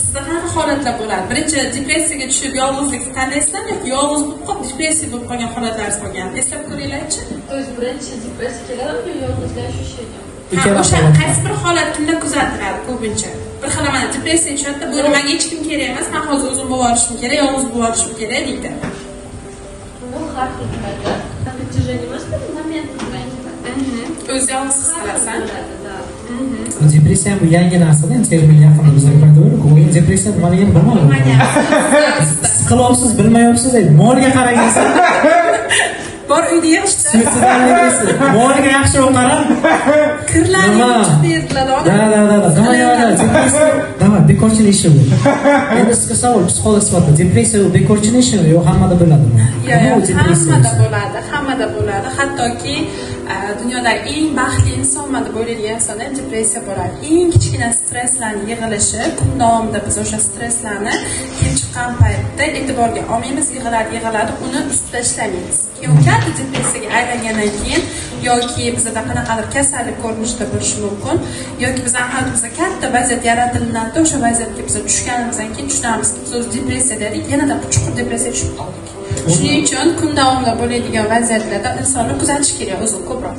Sizda qanaqa holatlar bo'ladi? Birinchi depressiyaga tushib, yolg'izlikni tanlaysizlarmi yoki yolg'iz bo'lib qolib, depressiya bo'lib qolgan holatlaringiz bo'lgan? Eslab ko'ringlarchi. То есть birinchi depressiya keladimi yo yolg'izlashish edi? Ha, Ikkala o'sha holat. Qaysi bir holat kimda kuzatiladi ko'pincha? Bir xil mana depressiyaga tushadida, "Bu menga hech kim kerak emas, man hozir o'zim bo'lib olishim kerak, yolg'iz bo'lib olishim kerak", deydi. Ну, har xil bo'ladi. На протяжении emas, момент bilan. O'zi yolg'iz his qilasan. Bo'ladi, да. Bu depressiya ham bu yangi narsada, endi termin yaqinda bizga paydo bo'ldi. U depressiya nimaligini bilmadim. Siqilyapsiz, bilmayapsiz, molga qaragansiz. Bor, uyda yig'ishtir. Suitsidalligisi. Molga yaxshiroq qarab. Kirlarni Nima? yuvib berdilar. Да, давай, давай, давай, depressiya, давай, bekorchilik ishi bu. Endi sizga savol, psixolog sifatida, depressiya bu bekorchilik ishimi yo hammada bo'ladimi? Yo'q, Nima u depressiya? hammada bo'ladi, hammada bo'ladi. Hattoki dunyodagi eng baxtli insonman deb o'ylaydigan insonda ham depressiya bo'ladi. Eng kichkina stresslarni yig'ilishi, kun davomida biz o'sha stresslarni kelib chiqqan paytda e'tiborga olmaymiz, yig'iladi, yig'iladi, uni ustida ishlamaymiz. Keyin u katta depressiyaga aylangandan keyin yoki bizada qanaqadir kasallik ko'rinishida bo'lishi mumkin, yoki bizani hayotimizda katta vaziyat yaratilinadi, o'sha vaziyatga biz tushganimizdan keyin tushunamizki, biz o'zi depressiyada edik, yanada chuqur depressiyaga tushib qoldik. Shuning uchun kun davomida bo'ladigan vaziyatlarda insonni kuzatish kerak o'zini ko'proq.